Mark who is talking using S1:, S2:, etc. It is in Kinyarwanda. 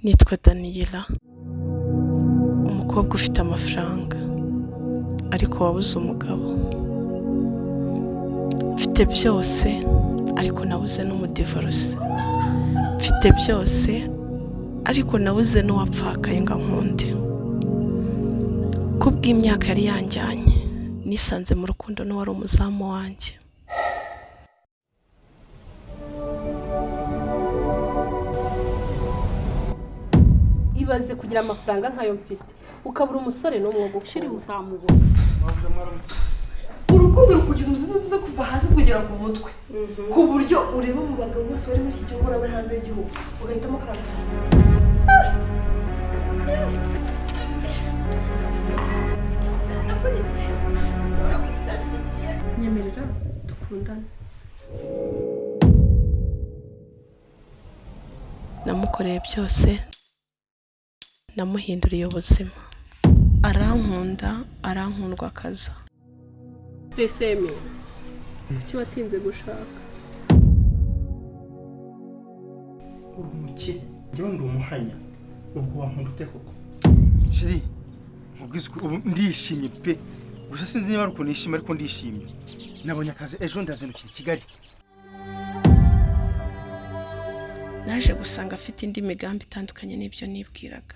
S1: Nitwa Daniyela, umukobwa ufite amafaranga ariko wabuze umugabo. Mfite byose ariko nabuze n'umudivorose. Mfite byose ariko nabuze n'uwapfakaye ngo ankunde. Kubw'imyaka yari yanjyanye, nisanze mu rukundo n'uwari umuzamu wanjye.
S2: Ibaze kugira amafaranga nk'ayo mfite, ukabura umusore n'umwe wo
S3: Shiri
S2: gukunda.
S3: Uzamubona.
S4: Urukundo rukugiza umuzizi zo kuva hasi kugera ku mutwe, ku buryo ureba mu bagabo bose bari muri iki gihugu n'abari hanze y'igihugu, ugahitamo kariya gasaza.
S2: Nyemerera dukundane.
S1: Namukoreye byose, namuhinduriye ubuzima. Arankunda, arankundwa akaza.
S2: Reseme, kuki watinze gushaka?
S5: Uri umukire, njyewe ndi umuhanya, ubwo wankunda ute koko? Chérie, nkubwize ukuri, ubu ndishimye pe. Gusa sinzi niba ari ukuntu nishimye, ariko ndishimye. Nabonye akazi ejo, ndazindukira i Kigali.
S1: Naje gusanga afite indi migambi itandukanye n'ibyo nibwiraga.